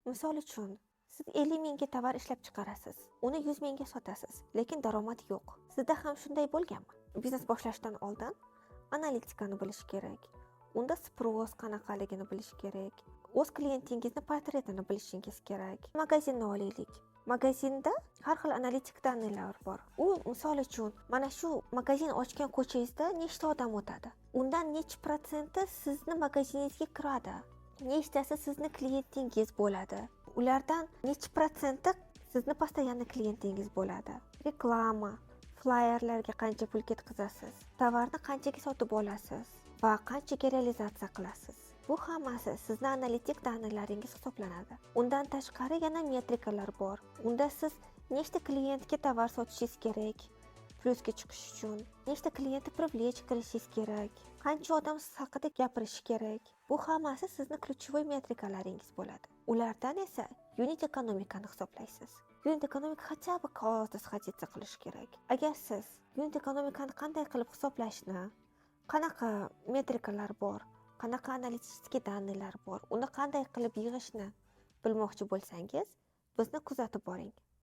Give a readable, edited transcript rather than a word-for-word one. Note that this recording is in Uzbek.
Misol uchun, siz 50 mingga tovar ishlab chiqarasiz, uni 100 mingga sotasiz, lekin daromad yo'q. Sizda ham shunday bo'lganmi? Biznes boshlashdan oldin analitikani bilish kerak, unda спрос qanaqaligini bilish kerak, o'z klientingizni portretini bilishingiz kerak. Magazinni olaylik. Magazinda har xil analitik данный lar bor. U, misol uchun, mana shu magazin ochgan ko'changizda nechta odam o'tadi, undan nechi protsenti sizni magaziningizga kiradi, nechtasi sizni klientingiz bo'ladi, ulardan nechi protsenti sizni постоянный klientingiz bo'ladi, reklama, flayerlarga qancha pul ketkazasiz, tovarni qanchaga sotib olasiz va qanchaga realizatsiya qilasiz. Bu hammasi sizni analitik данный laringiz hisoblanadi. Undan tashqari yana metrikalar bor. Unda siz nechta klientga tovar sotishingiz kerak plyusga chiqish uchun, nechta klientni привлечь qilishingiz kerak, qancha odam siz haqida gapirishi kerak. Bu hammasi sizni ключевой metrikalaringiz bo'ladi. Ulardan esa юнит ekonomikani hisoblaysiz. Юнит ekonomika хотя бы qog'ozda сходиться qilishi kerak. Agar siz юнит ekonomikani qanday qilib hisoblashni, qanaqa metrikalar bor, qanaqa аналитический данный lar bor, uni qanday qilib yig'ishni bilmoqchi bo'lsangiz, bizni kuzatib boring.